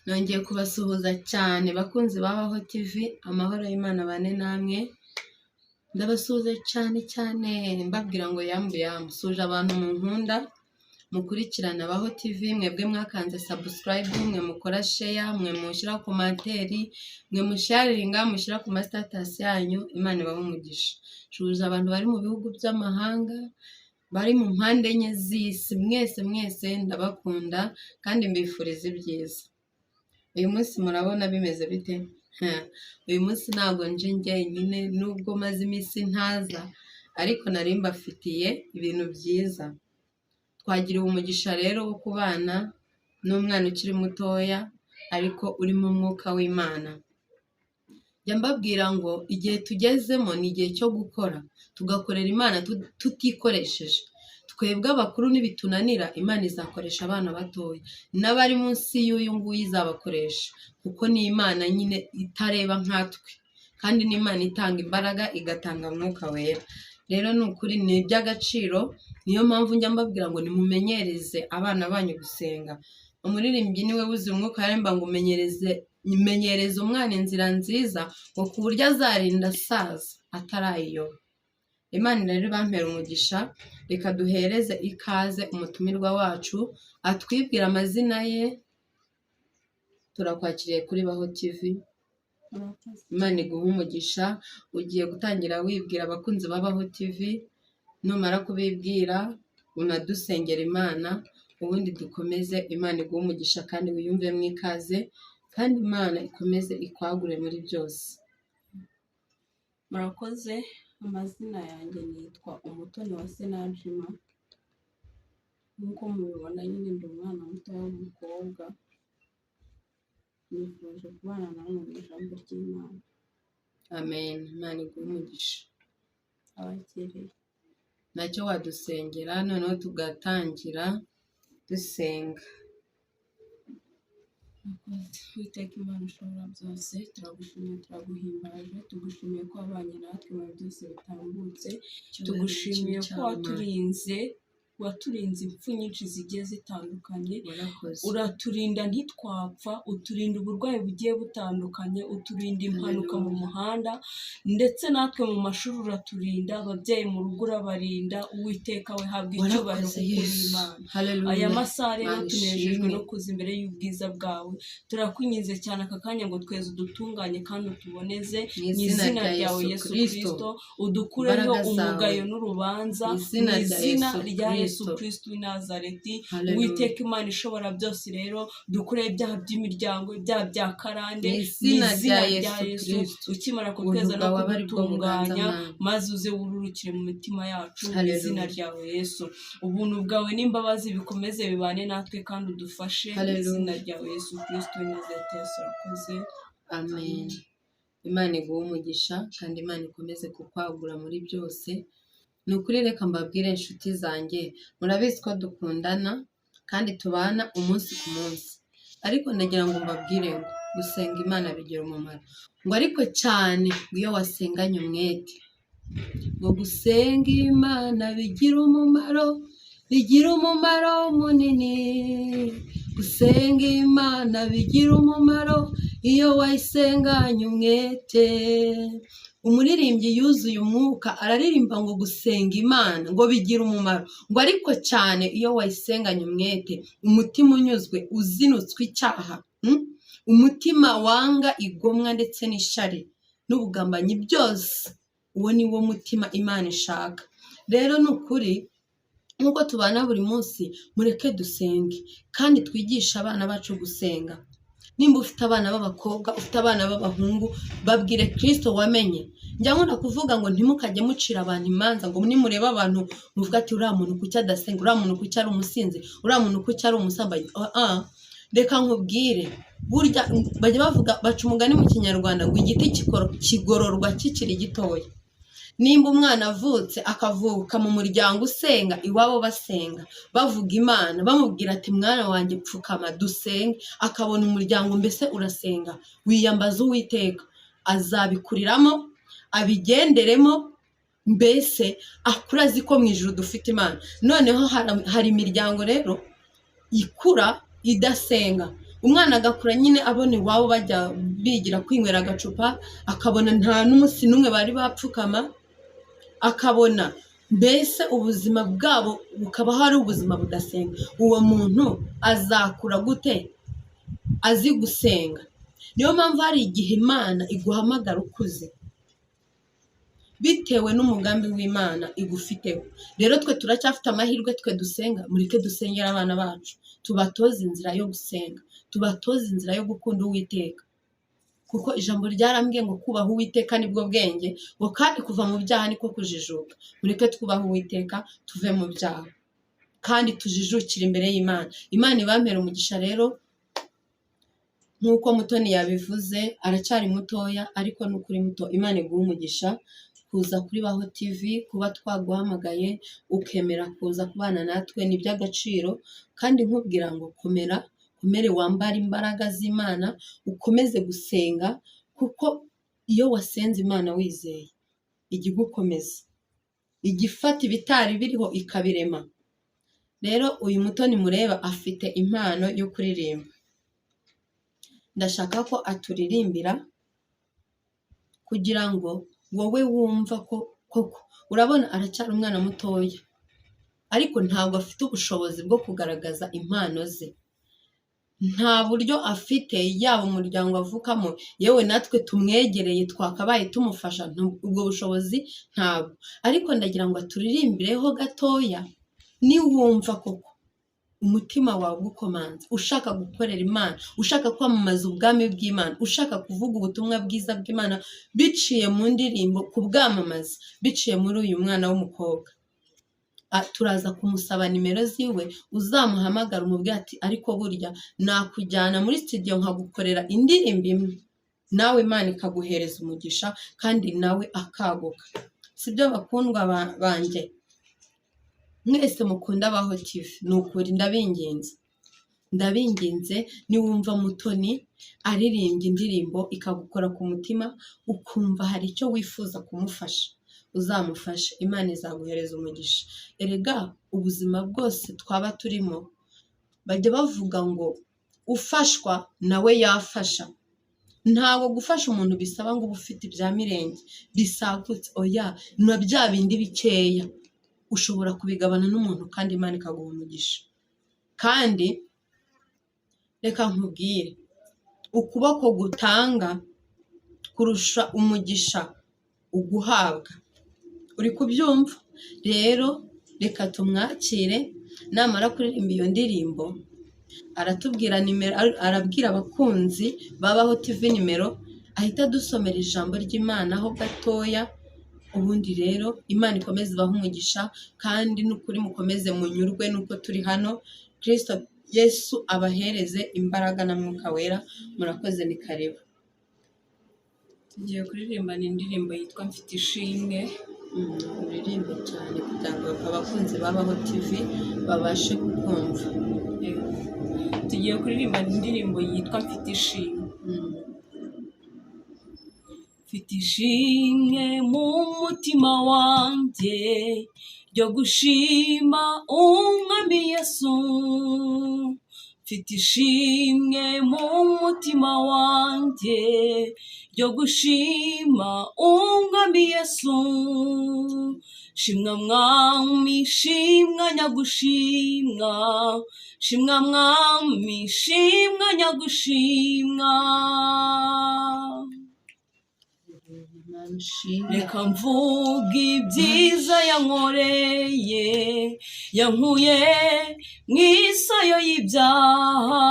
Nongeye kubasuhuza cyane bakunzi ba Baho TV, amahoro y'Imana abane namwe, ndabasuhuza cyane cyane mbabwira ngo yambu yambu, suje abantu munkunda, mukurikirana Baho TV, mwebwe mwakanze subscribe, mwe mukora share, mwe mushyira commentaire, mwe musharinga, mushyira ku ma status yanyu, Imana ibahe umugisha. Shuhuje abantu bari mu bihugu by'amahanga, bari mu mpande enye z'isi, mwese mwese ndabakunda kandi mbifuriza ibyiza. Uyu munsi murabona bimeze bite? Uyu munsi ntabwo nje njyenyine nubwo maze iminsi ntaza, ariko nari mbafitiye ibintu byiza. Twagiriwe umugisha rero wo kubana n'umwana ukiri mutoya ariko urimo umwuka w'Imana. Njya mbabwira ngo igihe tugezemo ni igihe cyo gukora, tugakorera Imana tutikoresheje. Twebwe abakuru nibitunanira, Imana izakoresha abana batoya, n'abari munsi y'uyu nguyu izabakoresha, kuko ni Imana nyine itareba nkatwe, kandi ni Imana itanga imbaraga igatanga Mwuka Wera. Rero ni ukuri ni iby'agaciro, niyo mpamvu njya mbabwira ngo nimumenyereze abana banyu gusenga. Umuririmbyi niwe wuzuye umwuka yaremba ngo umenyereze menyereza umwana inzira nziza, ngo ku buryo azarinda asaza atarayiyoba. Imana rero ibampera umugisha, reka duhereze ikaze umutumirwa wacu, atwibwire amazina ye, turakwakiriye kuri Baho TV. Murakoze. Imana iguhe umugisha, ugiye gutangira wibwira abakunzi ba Baho TV, numara kubibwira unadusengera Imana, ubundi dukomeze. Imana iguhe umugisha kandi wiyumvemo ikaze, kandi Imana ikomeze ikwagure muri byose. Murakoze, amazina yanjye nitwa Umutoni wa Senajima, nk'uko mubibona nyine ndi umwana muto w'umukobwa, nifuje kubana namwe mu ijambo ry'Imana. Amen. Imana iguhe umugisha. Abakiriye. Nacyo wadusengera noneho tugatangira dusenga. Murakoze. Uwiteka Imana ishobora byose, turagushimiye, turaguhimbaje, tugushimiye ko wabanye natwe mu byose bitambutse, tugushimiye ko waturinze, waturinze impfu nyinshi zigiye zitandukanye, Warakoze. Uraturinda ntitwapfa, uturinda uburwayi bugiye butandukanye, uturinda impanuka mu Haleluya. muhanda, ndetse natwe mu mashuri uraturinda, ababyeyi mu rugo urabarinda. Uwiteka we, habwa icyubahiro Warakoze kuko uri Yesu. Imana. Haleluya. Aya masaha rero Mana tunejejwe ishimwe. no kuza imbere y'ubwiza bwawe. Turakwinginze cyane aka kanya ngo tweze udutunganye kandi utuboneze Mu mu izina izina rya ryawe Yesu Yesu Kristo. Kristo, udukureho Imbaraga zawe. umugayo n'urubanza Mu mu izina rya izina Yesu rya Yesu Kristo. Kristo w'i Nazareti. Haleluya. Uwiteka Imana ishobora byose, rero dukureho ibyaha by'imiryango, ibyaha bya karande Mu mu izina rya izina rya Yesu Yesu. Kristo. Ukimara Ubuntu kutweza no bwawe abe ari bwo buganza kudutunganya, Mana. maze uze wururukire mu mitima yacu mu Haleluya. izina ryawe Yesu. Ubuntu bwawe n'imbabazi bikomeze bibane natwe kandi udufashe mu Haleluya. izina ryawe Yesu Kristo w'i Nazareti. Yesu, urakoze. Amen. Imana iguhe umugisha kandi Imana ikomeze kukwagura muri byose. Ni ukuri reka mbabwire inshuti zanjye, murabizi ko dukundana kandi tubana umunsi ku munsi. Ariko ndagira ngo mbabwire ngo gusenga Imana bigira umumaro. Ngo ariko cyane ngo iyo wasenganye umwete. Ngo gusenga Imana bigira umumaro, bigira umumaro munini. Gusenga Imana bigira umumaro iyo wayisenganye umwete. Umuririmbyi yuzuye umwuka araririmba ngo gusenga Imana ngo bigira umumaro, ngo ariko cyane iyo wayisenganye umwete, umutima unyuzwe, uzinutswe icyaha, Umutima wanga igomwa ndetse n'ishyari n'ubugambanyi byose, uwo ni wo mutima Imana ishaka. Rero ni ukuri nk'uko tubana buri munsi, mureke dusenge kandi twigishe abana bacu gusenga. Nimba ufite abana b'abakobwa, ufite abana b'abahungu, babwire Kristo wamenye. Njya nkunda kuvuga ngo ntimukajye mucira abantu imanza, ngo nimureba abantu muvuga ati uriya muntu kuki adasenga, uriya muntu kuki ari umusinzi, uriya muntu kuki ari umusambanyi. Ah, ah. Reka nkubwire, burya bajya bavuga, baca umugani mu Kinyarwanda ngo igiti kigororwa kikiri gitoya. Nimba umwana avutse akavuka mu muryango usenga, iwabo basenga, bavuga Imana, bamubwira ati mwana wanjye pfukama dusenge, akabona umuryango mbese urasenga, wiyambaza Uwiteka, azabikuriramo, abigenderemo, mbese akura azi ko mu ijuru dufite Imana. Noneho hari imiryango rero ikura idasenga. Umwana agakura nyine abona iwabo bajya bigira kwinywera agacupa, akabona nta n'umunsi n'umwe bari bapfukama, akabona mbese ubuzima bwabo bukaba ari ubuzima budasenga. Uwo muntu azakura gute azi gusenga? Niyo mpamvu hari igihe Imana iguhamagara ukuze bitewe n'umugambi w'Imana igufiteho. Rero twe turacyafite amahirwe, twe dusenga, mureke dusengere abana bacu, tubatoze inzira yo gusenga, tubatoze inzira yo gukunda Uwiteka, kuko ijambo ryarambwiye ngo kubaha Uwiteka nibwo bwenge, ngo kandi kuva mu byaha niko kujijuka. Mureke twubahe Uwiteka, tuve mu byaha kandi tujijukire imbere y'Imana. Imana ibampere umugisha. Rero nk'uko Mutoni yabivuze, aracyari mutoya, ariko ni ukuri muto, Imana iguhe umugisha kuza kuri Baho TV, kuba twaguhamagaye ukemera kuza kubana natwe ni iby'agaciro. Kandi nkubwira ngo komera, komere, wambare imbaraga z'Imana, ukomeze gusenga, kuko iyo wasenze Imana wizeye ijya igukomeza, ijya ifata ibitari biriho ikabirema. Rero uyu Mutoni mureba afite impano yo kuririmba, ndashaka ko aturirimbira kugira ngo wowe wumva ko koko, urabona aracyari umwana mutoya, ariko ntabwo afite ubushobozi bwo kugaragaza impano ze, nta buryo afite, yaba umuryango avukamo, yewe natwe tumwegereye twakabaye tumufasha, ubwo bushobozi ntabwo. Ariko ndagira ngo aturirimbireho gatoya, niwumva koko umutima wawe ugukomanze, ushaka gukorera Imana, ushaka kwamamaza ubwami bw'Imana, ushaka kuvuga ubutumwa bwiza bw'Imana biciye mu ndirimbo, kubwamamaza biciye muri uyu mwana w'umukobwa, turaza kumusaba nimero ziwe, uzamuhamagara umubwire ati ariko burya nakujyana muri studio nkagukorera indirimbo imwe, nawe Imana ikaguhereza umugisha kandi nawe akaguka. Sibyo bakundwa banjye mwese mukunda Baho TV? Ni ukuri ndabinginze, ndabinginze, niwumva Mutoni aririmbye indirimbo ikagukora ku mutima, ukumva hari icyo wifuza kumufasha, uzamufashe, Imana izaguhereza umugisha. Erega ubuzima bwose twaba turimo, bajya bavuga ngo ufashwa nawe yafasha. Ntabwo gufasha umuntu bisaba ngo ube ufite ibya mirenge bisagutse, oya, na bya bindi bikeya ushobora kubigabana n'umuntu kandi Imana ikaguha umugisha. Kandi reka nkubwire, ukuboko gutanga kurusha umugisha uguhabwa. Uri kubyumva? Rero reka tumwakire, namara kuririmba iyo ndirimbo aratubwira nimero, arabwira abakunzi babaho TV nimero, ahita adusomera ijambo ry'Imana ho gatoya. Ubundi rero Imana ikomeze ibahe umugisha, kandi n'ukuri mukomeze munyurwe n'uko turi hano. Kristo Yesu abahereze imbaraga na Mwuka Wera. Murakoze, ni karibu. Tugiye kuririmbana indirimbo yitwa Mfite Ishimwe. Uririmbe cyane kugira ngo abakunzi babaho TV babashe kukumva. Yego. Tugiye kuririmbana indirimbo yitwa Mfite Ishimwe. Mfite ishimwe mu mutima wanjye ryo gushima Umwami Yesu. Mfite ishimwe mu mutima wanjye ryo gushima Umwami Yesu. Shimwa Mwami, shimwa nyagushimwa, shimwa Mwami, shimwa nyagushimwa. Imana ishimwe. Reka mvuge ibyiza yankoreye, yankuye mu isayo y'ibyaha.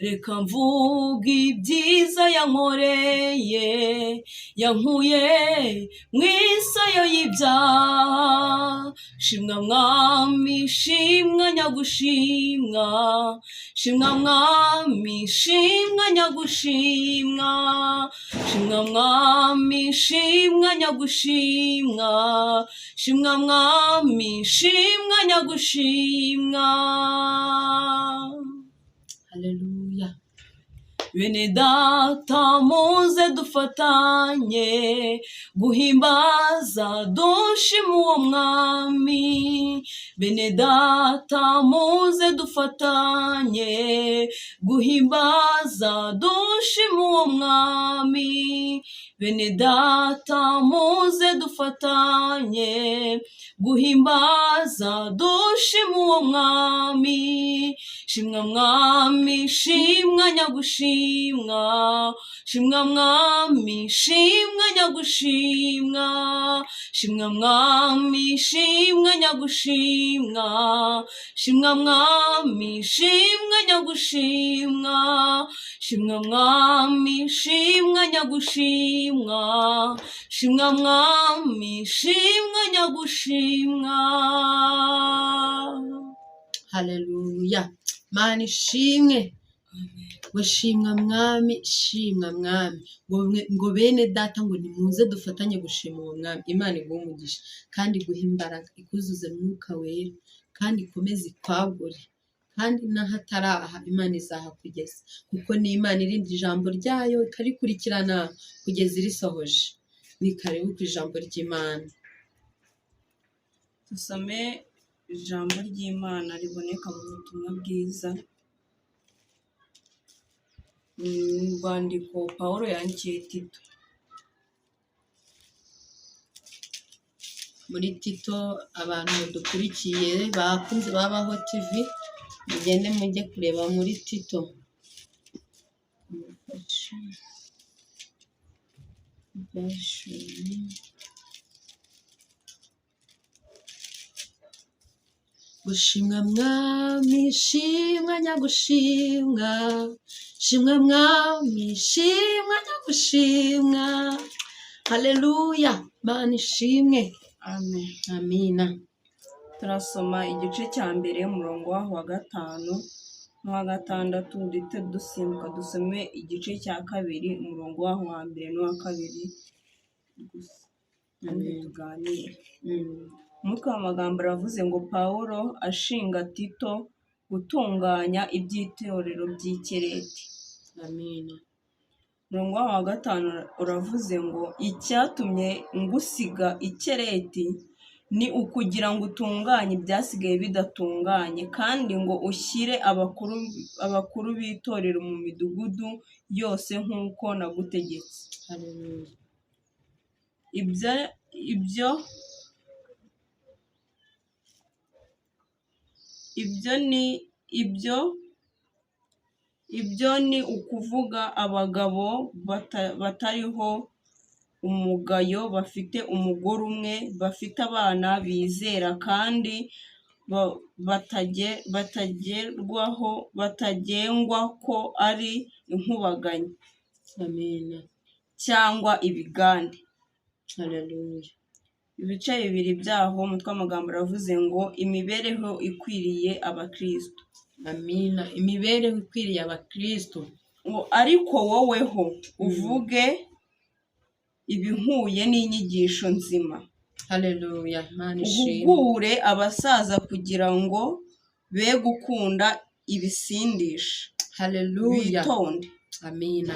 Reka mvuge ibyiza yankoreye, yankuye mu isayo y'ibyaha. Shimwa Mwami, shimwa nyagushimwa, shimwa Mwami, shimwa nyagushimwa, shimwa Mwami, shimwa nyagushimwa, shimwa Mwami, shimwa nyagushimwa. Haleluya. Bene data muze dufatanye guhimbaza dushima uwo mwami. Bene data muze dufatanye guhimbaza dushima uwo mwami. Bene data muze dufatanye guhimbaza dushima uwo mwami. Shimwa mwami, shimwa nyagushimwa, shimwa mwami, shimwa nyagushimwa, shimwa mwami, shimwa nyagushimwa, shimwa mwami, shimwa nyagushimwa, shimwa mwami, shimwa nyagushimwa, shimwa mwami, shimwa nyagushimwa. Haleluya, Mana ishimwe. Ngo shimwa mwami, shimwa mwami. Ngo bene data, ngo nimuze dufatanye gushima uwo mwami. Imana iguhe umugisha kandi iguhe imbaraga, ikuzuze Mwuka Wera, kandi ikomeze ikwagure, kandi n'ahataraha Imana izahakugeza, kuko ni Imana irinda ijambo ryayo ikarikurikirana kugeza irisohoje. Ni karibu ku ijambo ry'Imana. Dusome ijambo ry'Imana riboneka mu butumwa bwiza, mu rwandiko Pawulo yandikiye Tito. Muri Tito, abantu dukurikiye bakunze babaho TV, mugende mujye kureba muri Tito. Mufashe. Mufashe. Gushimwa mwami, shimwa nyagushimwa, shimwa mwami, shimwa nyagushimwa. Haleluya, Mana ishimwe. Amen. Amina. Turasoma igice cya mbere, umurongo waho wa 5 n'uwa 6, duhite dusimbuka dusome igice cya kabiri, umurongo waho wa mbere n'uwa kabiri gusa, ubundi Amen. tuganire. Umutwe w'amagambo aravuze ngo Pawulo ashinga Tito gutunganya iby'itorero by'i Kereti. Amina. Umurongo waho wa 5 uravuze ngo icyatumye ngusiga i Kereti ni ukugira ngo utunganye ibyasigaye bidatunganye, kandi ngo ushyire abakuru b'itorero mu midugudu yose nk'uko nagutegetse. Haleluya. Ibyo ni ukuvuga abagabo batariho umugayo, bafite umugore umwe, bafite abana bizera, kandi batagengwa ko ari inkubaganyi. Amina. Cyangwa ibigande. Haleluya. Ibice bibiri byaho, umutwe w'amagambo uravuze ngo imibereho ikwiriye abakristo. Amina. Imibereho ikwiriye abakristo. Ngo ariko woweho uvuge ibihuye n'inyigisho nzima. Haleluya. Mana ishimwe. Uhugure abasaza kugira ngo be gukunda ibisindisha. Haleluya. Bitonde. Amina.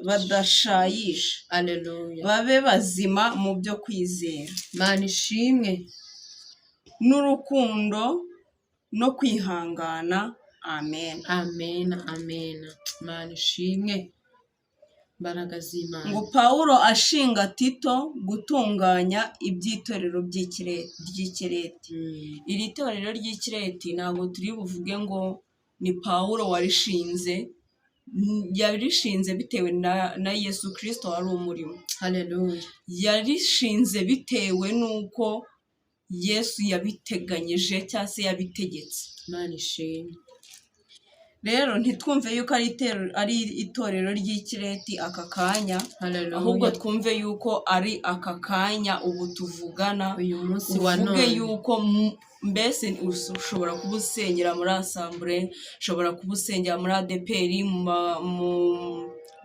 Badashayisha. Haleluya. Babe bazima mu byo kwizera. Mana ishimwe. N'urukundo no kwihangana. Amen. Amena, amena. Mana ishimwe. Imbaraga z'Imana. Ngo Pawulo ashinga Tito gutunganya iby'itorero ry'i Kereti. Iri torero ry'i Kereti ntabwo turi buvuge ngo ni Pawulo warishinze, yarishinze bitewe na Yesu Kristo wari umurimo. Haleluya. Yarishinze bitewe n'uko Yesu yabiteganyije cyangwa se yabitegetse. Mana ishimwe. Rero ntitwumve yuko ari itorero ry'i Kireti aka kanya, Haleluya. ahubwo twumve yuko ari aka kanya ubu tuvugana, uyu munsi wa uvuge none. yuko mbese ushobora kuba usengera muri asambure, ushobora kuba usengera muri ADEPR,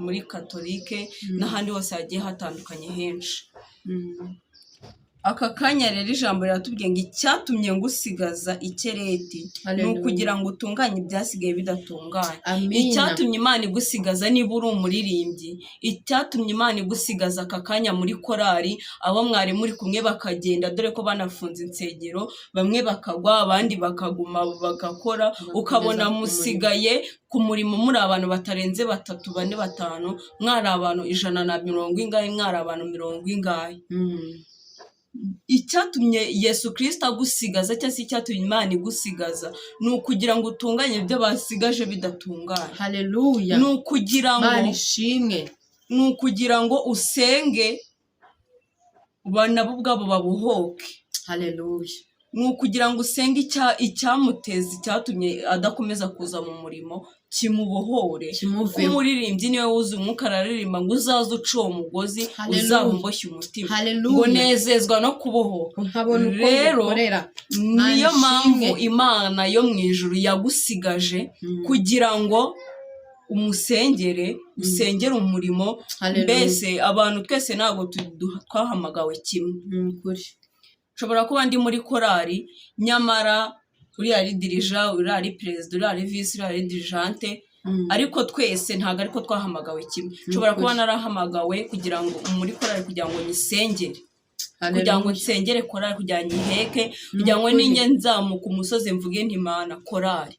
muri katolike, n'ahandi hose hagiye hatandukanye henshi. Aka kanya rero ijambo riratubwiye ngo icyatumye ngusigaza ikereti ni Haleluya. ukugira ngo utunganye ibyasigaye bidatunganye. Amina. Icyatumye Imana igusigaza, niba uri umuririmbyi, icyatumye Imana igusigaza aka kanya muri korari, abo mwari muri kumwe bakagenda, dore ko banafunze insengero, bamwe bakagwa, abandi bakaguma bagakora, ukabona ku murimo. Musigaye ku murimo muri abantu batarenze batatu, bane, batanu, mwari abantu ijana na mirongo ingahe, mwari abantu mirongo ingahe. Icyatumye Yesu Kirisito agusigaza, cyangwa se icyatumye Imana igusigaza, ni ukugira ngo utunganye ibyo basigaje bidatunganye. Haleluya. Ni ukugira ngo Mana ishimwe. Ni ukugira ngo usenge nabo ubwabo babohoke. Haleluya. Ni ukugira ngo usenge icyamuteza, icyatumye adakomeza kuza mu murimo, kimubohore. Kuko Kimuveho. umuririmbyi niwe wuzuye umwuka, araririmba ngo uzaze uca uwo mugozi, Haleluya. uzaba umboshye umutima, ngo Haleluya. nezezwa no kubohoka. Nkabona uko Rero, ngukorera. niyo Mana mpamvu ishimwe. Imana yo mu ijuru yagusigaje kugira ngo umusengere, usengere umurimo. Haleluya. Mbese abantu twese ntabwo twahamagawe kimwe. Ni ukuri. Nshobora kuba ndi muri korari, nyamara uriya ari dirigeant, uriya ari perezida, uriya ari vice, uriya ari dirigeante, ariko twese ntabwo ariko twahamagawe kimwe. Nshobora kuba Ukuri. narahamagawe kugira ngo muri korari, kugira ngo nyisengere, kugira ngo Haleluya. nsengere korari, kugira ngo nyiheke, kugira ngo Ukuri. ninjya nzamuka umusozi mvuge nti: "Mana, korari,"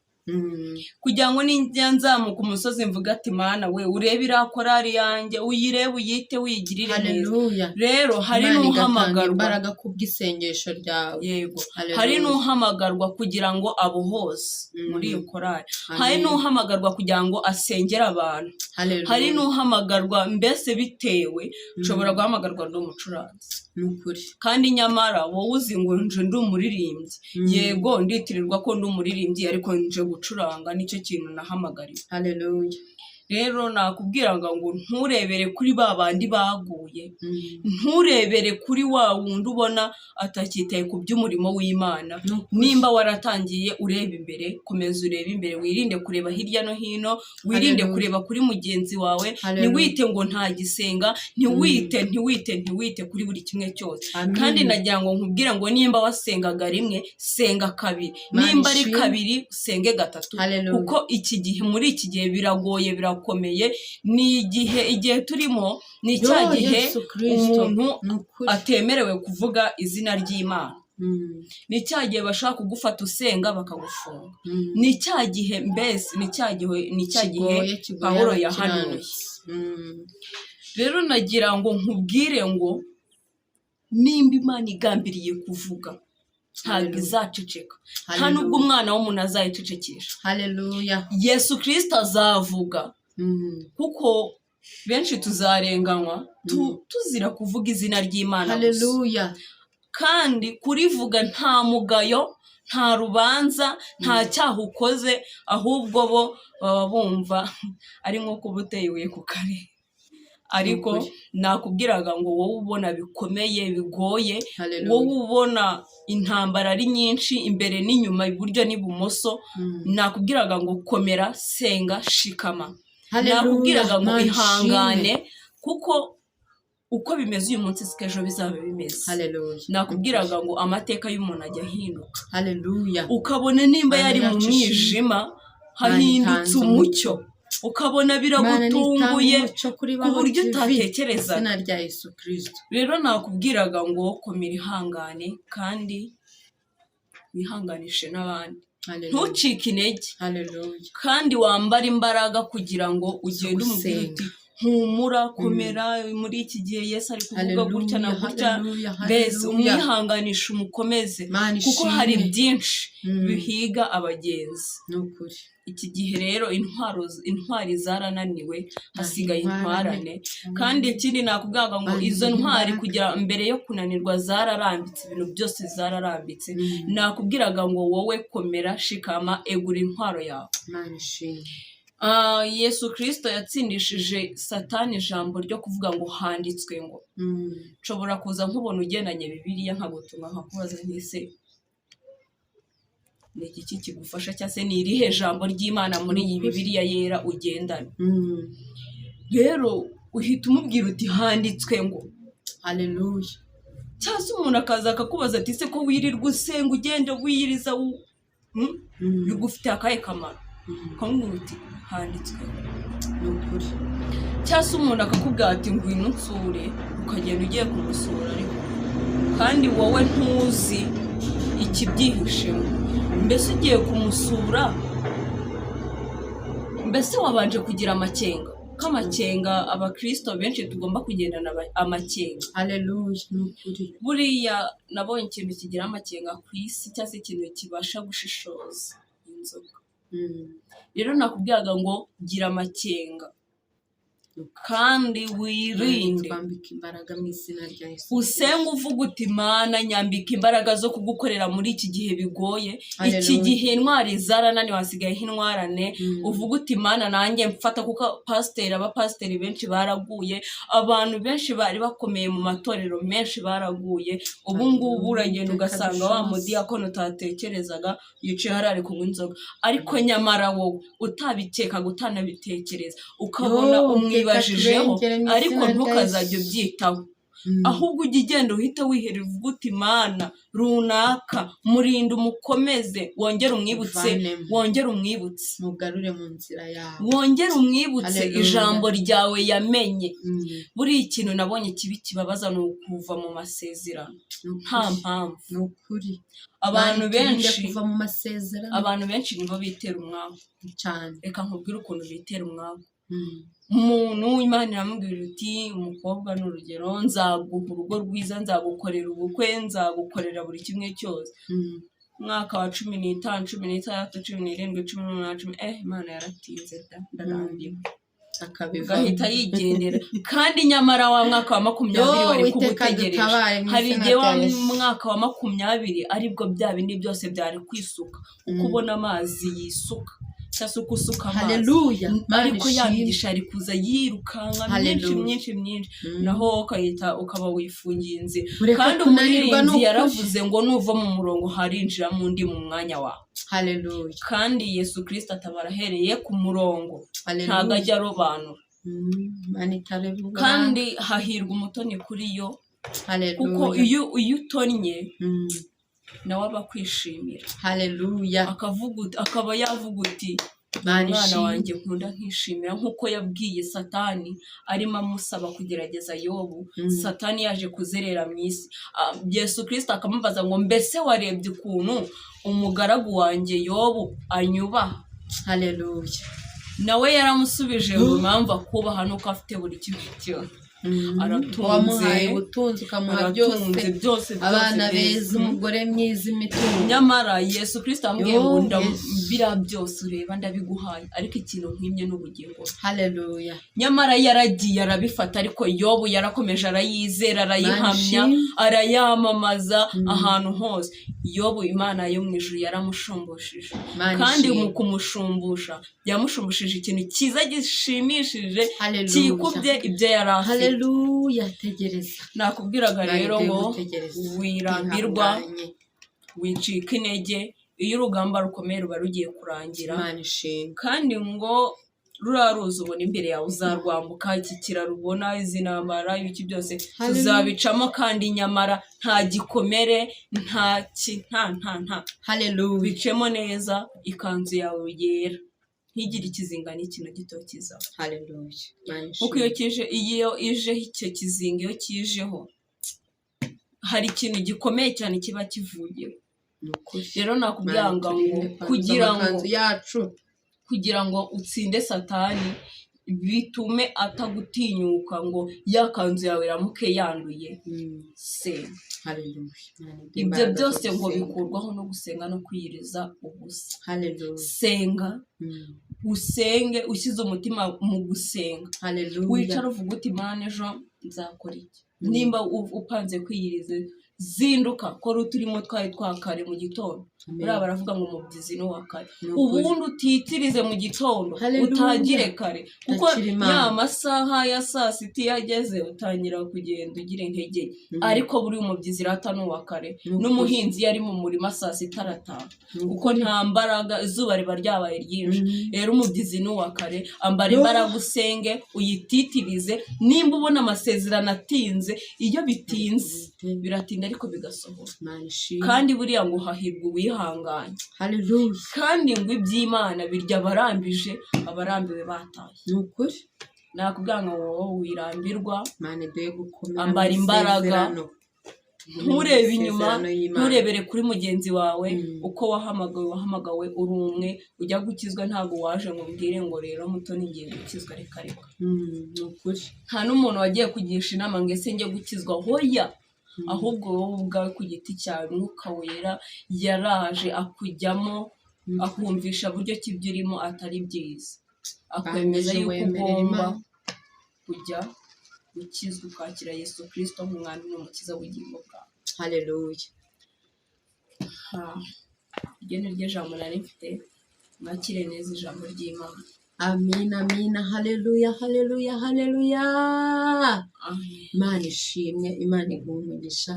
kugira ngo ninjya nzamuka umusozi mvuge ati: "Mana we, urebe iriya korari yanjye, uyirebe, uyite, uyigirire neza." Haleluya. Rero hari Imana igatanga n'uhamagarwa imbaraga kubw'isengesho ryawe. Yego. Haleluya. Hari n'uhamagarwa kugira ngo abohoze muri iyo korari, hari Amen. n'uhamagarwa kugira ngo asengere abantu, Haleluya. hari n'uhamagarwa, mbese bitewe, nshobora guhamagarwa ndi umucuranzi, Ni ukuri. kandi nyamara wowe uzi ngo nje ndi umuririmbyi. Yego, nditirirwa ko ndi umuririmbyi, ariko nje gucuranga, nicyo kintu nahamagariwe. Haleluya. Rero nakubwiraga ngo nturebere kuri ba bandi baguye, nturebere kuri wa wundi ubona atacyitaye ku by'umurimo w'Imana. Ni ukuri. Nimba waratangiye ureba imbere, komeza urebe imbere, wirinde kureba hirya no hino, wirinde Haleluya. kureba kuri mugenzi wawe. Haleluya. Ntiwite ngo ntagisenga, ntiwite, ntiwite, ntiwite kuri buri kimwe cyose. Amen. Kandi nagira ngo nkubwire ngo nimba wasengaga rimwe, senga kabiri. Mana Nimba ari ishimwe. kabiri, usenge gatatu. Haleluya. Kuko iki gihe, muri iki gihe biragoye, birakomeye. Ni igihe, igihe turimo ni cya Yo, gihe Yesu Kristo. umuntu Ni ukuri. atemerewe kuvuga izina ry'Imana. Ni cya gihe bashaka kugufata usenga bakagufunga. Ni cya gihe, mbese ni cya gihe, ni cya gihe Kigoye, kigoye Pawulo yahanuye. abakiranutsi. Rero nagira ngo nkubwire ngo nimba Imana igambiriye kuvuga, ntabwo Haleluya. izaceceka, nta Haleluya. nubwo umwana w'umuntu azayicecekesha. Haleluya. Yesu Kirisito azavuga, kuko benshi tuzarenganywa tuzira kuvuga izina ry'Imana gusa. Haleluya. Kandi kurivuga nta mugayo, nta rubanza, nta cyaha ukoze, ahubwo bo baba bumva ari nko kuba uteye ibuye ku karere. Ariko Ukuri. nakubwiraga ngo wowe ubona bikomeye, bigoye, Haleluya. wowe ubona intambara ari nyinshi imbere n'inyuma, iburyo n'ibumoso, nakubwiraga ngo komera, senga, shikama. Haleluya. Nakubwiraga ngo Mana ihangane, ishimwe. kuko uko bimeze uyu munsi siko ejo bizaba bimeze. Haleluya. Nakubwiraga ngo amateka y'umuntu ajya ahinduka, Haleluya. ukabona nimba Mana yari mu yacu mwijima Mana hahindutse itanze umucyo, ukabona Mana biragutunguye nitanga umucyo kuri ku Baho buryo TV. utatekerezaga. Izina rya Yesu Kristo. Rero nakubwiraga ngo komera, ihangane, kandi wihanganishe n'abandi. Haleluya. Ntucike intege. Haleluya. Kandi wambare imbaraga kugira ngo ugende umubwire Gusenga. uti: "Humura, komera, muri iki gihe Yesu ari kuvuga gutya na Haleluya. gutya." Haleluya. Mbese Haleluya. umwihanganisha, umukomeze, Mana kuko hari ishimwe. byinshi bihiga abagenzi. Ni ukuri. Iki gihe rero intwaro, intwari zarananiwe, hasigaye Intwarane. intwarane. Kandi ikindi nakubwiraga ngo Mana izo ntwari imbaraga. kugira mbere yo kunanirwa zararambitse, ibintu byose zararambitse. Nakubwiraga ngo wowe komera, shikama, egura intwaro yawe. Mana ishimwe. Ah, Yesu Kirisito yatsindishije Satani ijambo ryo kuvuga ngo handitswe ngo. Nshobora kuza nkubona ugendanye Bibiliya, nkagutunga, nkakubaza ntise ni iki kigufasha, cyangwa se ni irihe jambo ry'Imana muri iyi Ni ukuri. Bibiliya yera ugendana? Rero uhita umubwira uti: "Handitswe ngo." Haleluya. Cyangwa se umuntu akaza akakubaza ati: "Se ko wirirwa usenga, ugenda wiyiriza, bigufitiye akahe kamaro?" Ukamubwira uti: "Handitswe." Ni ukuri. Cyangwa se umuntu akakubwira ati: "Ngwino unsure," ukagenda ugiye kumusura, ariko kandi wowe ntuzi ikibyihishemo. Mbese ugiye kumusura, mbese wabanje kugira amakenga? Ko amakenga, abakirisito benshi tugomba kugendana amakenga. Haleluya, ni ukuri. Buriya nabonye ikintu kigira amakenga ku isi, cyangwa se ikintu kibasha gushishoza, inzoka. Rero nakubwiraga ngo gira amakenga kandi wirinde. Twambika imbaraga mu izina rya Yesu. Usenge uvuga uti: "Mana, nyambika imbaraga zo kugukorera muri iki gihe bigoye, iki Haleluya. gihe intwari zarananiwe, hasigayeho intwarane." Uvuga uti: "Mana, nanjye mfata," kuko pasiteri, abapasiteri benshi baraguye, abantu benshi bari bakomeye mu matorero menshi baraguye. Ubu ngubu uragenda Reka ugasanga wa dushoze. mudiyakoni utatekerezaga yicaye hariya ari kunywa inzoga, ariko nyamara wowe utabikekaga, utanabitekereza, ukabona Yo, umwibajijeho. reka turengere mu Ariko izina rya ntukazajye Yesu. ubyitaho, ahubwo ujye ugenda uhite wiherera uvuga uti: "Mana, runaka murinde, umukomeze, wongere umwibutse." Uvanemo. Wongere umwibutse. Mugarure mu nzira yawe. Wongere umwibutse Haleluya. ijambo ryawe yamenye. Buriya ikintu nabonye kibi kibabaza ni ukuva mu masezerano Ni ukuri. nta mpamvu. Ni ukuri. Abantu Mana, turinde benshi kuva mu masezerano. Abantu benshi nibo bitera umwaku. Cyane. Reka nkubwire ukuntu bitera umwaku. Umuntu Imana iramubwira uti: "Umukobwa ni urugero, nzaguha urugo rwiza, nzagukorera ubukwe, nzagukorera buri kimwe cyose." Umwaka wa 15, 16, 17, 18, cumi, Imana yaratinze da, ndarambiwe. Akabivamo. Agahita yigendera, kandi nyamara wa mwaka wa 20 Yo, wari kuba Uwiteka utegereje. dutabare mu Hari izina igihe wa rya Yesu. mwaka wa 20 aribwo bya bindi byose byari kwisuka, uko ubona amazi yisuka, cyangwa se uko usuka amazi. Haleluya. Mana Ariko ya ishimwe. migisha yari kuza yirukanka myinshi, Haleluya. myinshi, myinshi, naho wowe ukahita ukaba wifungiye inzira. Ureka Kandi kunanirwa umuririmbyi n'ukuri. yaravuze ngo nuva mu murongo harinjiramo undi mu mwanya wawe. Haleluya. Kandi Yesu Kirisito atabara ahereye ku murongo, Haleluya. ntabwo ajya arobanura. Mana itareba uburanga. Kandi hahirwa umutoni kuri yo, Haleluya. kuko iyo utonnye nawe aba akwishimira. Haleluya. Akavuga akaba yavuga uti: Mana "Umwana ishimwe. wanjye nkunda nkishimira," nk'uko yabwiye Satani arimo amusaba kugerageza Yobu. Satani yaje kuzerera mu isi. Yesu Kirisito akamubaza ngo: "Mbese warebye ukuntu umugaragu wanjye Yobu anyubaha?" Haleluya. Nawe yaramusubije ngo impamvu akubaha nuko afite buri kimwe cyose. Aratunze. Wamuhaye ubutunzi, ukamuha byose. Aratunze byose, byose Abana beza. beza, umugore mwiza, imitungo. Nyamara Yesu Kirisito amubwiye ngo Yo, Yesu. Biriya byose ureba ndabiguhaye, ariko ikintu nkwimye ni ubugingo." Haleluya. Nyamara yaragiye arabifata, ariko Yobu yarakomeje arayizera, arayihamya, Mana ishimwe. arayamamaza ahantu hose. Yobu Imana yo mu ijuru yaramushumbushije. Mana Kandi ishimwe. mu kumushumbusha yamushumbishije ikintu cyiza gishimishije, Haleluya. kikubye ibyo yari afite. Haleluya, tegereza. Nakubwiraga rero Imana ngo iduhe gutegereza. wirambirwa, Ihanganye. wicika intege iyo urugamba rukomeye ruba rugiye kurangira. Imana ishimwe. Kandi ngo ruriya ruzi ubona imbere yawe uzarwambuka, iki kiraro ubona, izi ntambara, ibiki byose Haleluya. tuzabicamo, kandi nyamara nta gikomere, nta ki, nta nta nta Haleluya. Bicemo neza, ikanzu yawe yera ntigire ikizinga n'iki na gito kizaho. Haleluya. Imana Kuko iyo ishimwe. kije, iyo ijeho icyo kizinga, iyo kijeho hari ikintu gikomeye cyane kiba kivuyeho. Ni ukuri. Rero nakubwira Imana ngo iturinde kwanduza kugira ngo amakanzu yacu. kugira ngo utsinde Satani, bitume atagutinyuka ngo ya kanzu yawe iramuke yanduye, senga. Haleluya. Imana iduhe Ibyo imbaraga zo byose ngo gusenga. bikurwaho no gusenga no kwiyiriza ubusa. Haleluya. Senga, usenge ushyize umutima mu gusenga. Haleluya. Wicara uvuga uti: "Mana, ejo nzakora iki?" Nimba upanze kwiyiriza, zinduka, kora uturimo twari twakare mu gitondo. Amen. Buriya baravuga ngo umubyizi ni uwa kare. Ni ukuri. Ubundi utitirize mu gitondo, Hallelujah. utangire kare, kuko Ndakira Imana. ya masaha ya saa sita iyo ageze utangira kugenda ugira intege nke. Ariko buriya umubyizi rata ni uwa kare. Ni ukuri. N'umuhinzi iyo ari mu murima saa sita arataha, Ni kuko ukuri. nta mbaraga, izuba riba ryabaye ryinshi. Rero umubyizi ni uwa kare, ambara Yo. imbaraga, usenge, uyititirize. Nimba ubona amasezerano atinze, iyo bitinze biratinda ariko bigasohora. Imana ishimwe. Kandi buriya ngo hahirwa uwihanganye. Hallelujah. Kandi ngo iby'Imana birya abarambije, abarambiwe bataye. Ni ukuri. Nakubwira ngo wowe wirambirwa. Imana iduhe gukomera Ambara mu imbaraga. isezerano. Tugume mu Nturebe inyuma, isezerano y'Imana. nturebere kuri mugenzi wawe. Uko wahamagawe, wahamagawe uri umwe. Ujya gukizwa ntabwo waje ngo umbwire ngo rero Mutoni ngiye gukizwa, reka reka. Ni ukuri. Nta n'umuntu wagiye kugisha inama ngo ese njye gukizwa, hoya. Ahubwo wowe ubwawe ku giti cyawe, Mwuka Wera yaraje akujyamo, akumvisha buryo ki ibyo urimo atari byiza, akwemeza Bangeje yuko wemerera ugomba Imana. kujya gukizwa, ukakira Yesu Kirisito nk'umwami n'umukiza w'ubugingo bwawe. Hallelujah. Iryo ni ryo jambo nari mfite. Mwakire neza ijambo ry'Imana. Amina, amina, haleluya, haleluya, haleluya. Amen. Imana ishimwe, Imana iguhe umugisha,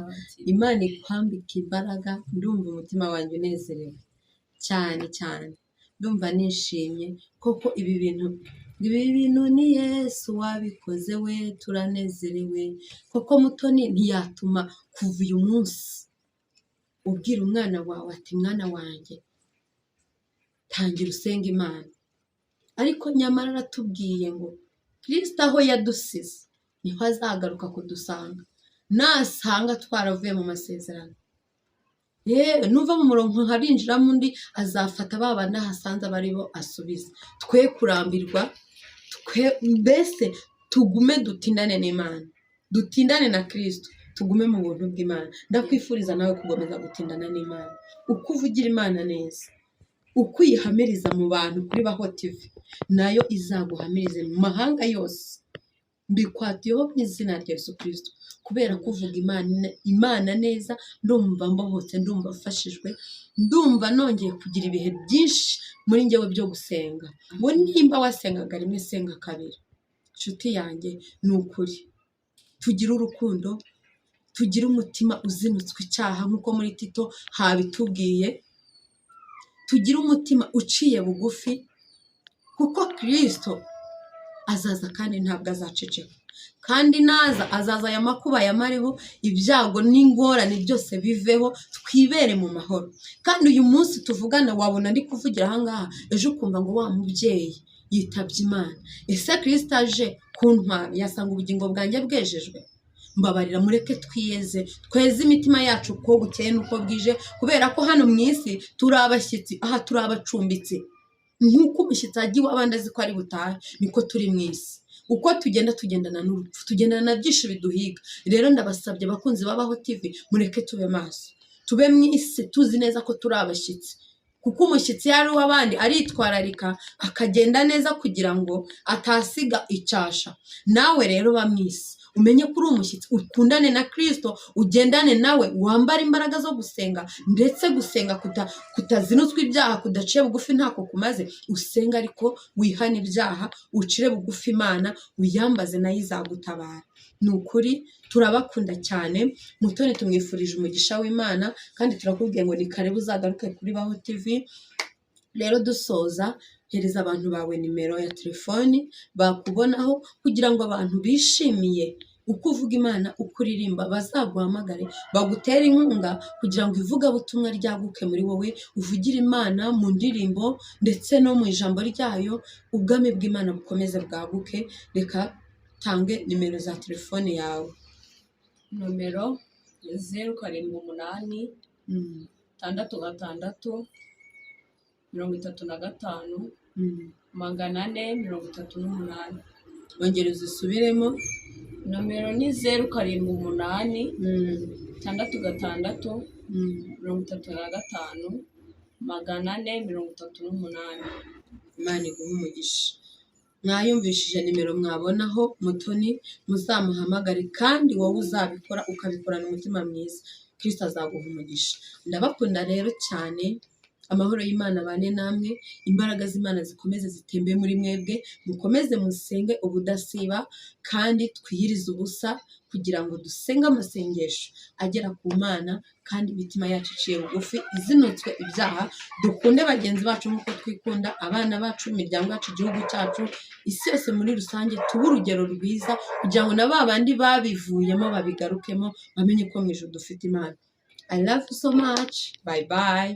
Imana ikwambika imbaraga. Ndumva umutima wanjye unezerewe cyane cyane, ndumva nishimye koko. Ibi bintu ni Yesu wabikoze we, turanezerewe koko. Mutoni ntiyatuma kuva uyu munsi ubwira umwana wawe ati: "Mwana wanjye, tangira usenga Imana." Ariko nyamara aratubwiye ngo Kirisito aho yadusize niho azagaruka kudusanga, nasanga twaravuye mu masezerano. Yewe, nuva mu murongo harinjiramo undi, azafata ba bandi ahasanze aba ari bo asubiza. Twe kurambirwa, twe mbese tugume dutindane n'Imana, dutindane na Kirisito, tugume mu buntu bw'Imana. Ndakwifuriza nawe gukomeza gutindana n'Imana, uko uvugira Imana neza, uko uyihamiriza mu bantu kuri Baho TV, nayo izaguhamirize mu mahanga yose. Mbikwatiyeho mu izina rya Yesu Kirisito, kubera kuvuga Imana neza. Ndumva mbohotse, ndumva mfashijwe, ndumva nongeye kugira ibihe byinshi muri njyewe byo gusenga. Ngo nimba wasengaga rimwe, senga kabiri, inshuti yanjye. Ni ukuri, tugire urukundo, tugire umutima uzinutswe icyaha nk'uko muri Tito habitubwiye, tugire umutima uciye bugufi, kuko Kirisito azaza kandi ntabwo azaceceka. Kandi naza, azaza aya makuba yamareho, ibyago n'ingorane byose biveho, twibere mu mahoro. Kandi uyu munsi tuvugana wabona ndi kuvugira ahangaha, ejo ukumva ngo wa mubyeyi yitabye Imana. Ese Kirisito aje kuntwara yasanga ubugingo bwanjye bwejejwe? Mbabarira, mureke twiyeze, tweze imitima yacu uko bukeye n'uko bwije, kubera ko hano mu isi turi abashyitsi, aha turi abacumbitsi. Nk'uko umushyitsi ajya iw'abandi azi ko ari butahe, niko turi mu isi. Uko tugenda, tugendana n'urupfu, tugendana na byinshi biduhiga. Rero ndabasabye, abakunzi ba Baho TV, mureke tube maso, tube mu isi tuzi neza ko turi abashyitsi, kuko umushyitsi iyo ari uw'abandi aritwararika, akagenda neza kugira ngo atasiga icyasha. Nawe rero ba mu isi umenye ko uri umushyitsi, ukundane na Kirisito, ugendane nawe, wambare imbaraga zo gusenga, ndetse gusenga kutazinutswe ibyaha, kudaciye bugufi ntako kumaze. Usenga ariko wihane ibyaha, ucire bugufi Imana, uyambaze, nayo izagutabara. Ni ukuri turabakunda cyane. Mutoni tumwifurije umugisha w'Imana, kandi turakubwiye ngo ni karibu, uzagaruke kuri Baho TV. Rero dusoza, hereza abantu bawe nimero ya telefoni bakubonaho, kugira ngo abantu bishimiye uko uvuga Imana, uko uririmba, bazaguhamagare bagutere inkunga, kugira ngo ivugabutumwa ryaguke muri wowe, uvugire Imana mu ndirimbo ndetse no mu ijambo ryayo, ubwami bw'Imana bukomeze bwaguke. Reka tange nimero za telefone yawe. Nomero 078 66 35 438. Ongera uzisubiremo. Nomero ni 078 66 35 438. Imana iguhe umugisha. Mwayumvishije nimero mwabonaho Mutoni, muzamuhamagare, kandi wowe uzabikora ukabikorana umutima mwiza. Kristo azaguha umugisha. Ndabakunda rero cyane. Amahoro y'Imana abane namwe, imbaraga z'Imana zikomeze zitembe muri mwebwe, mukomeze musenge ubudasiba, kandi twiyirize ubusa kugira ngo dusenge amasengesho agera ku Mana, kandi imitima yacu iciye bugufi, izinutswe ibyaha. Dukunde bagenzi bacu nk'uko twikunda, abana bacu, imiryango yacu, igihugu cyacu, isi yose muri rusange. Tube urugero rwiza kugira ngo na ba bandi babivuyemo babigarukemo, bamenye ko mu ijuru dufite Imana. I love you so much. Bye bye.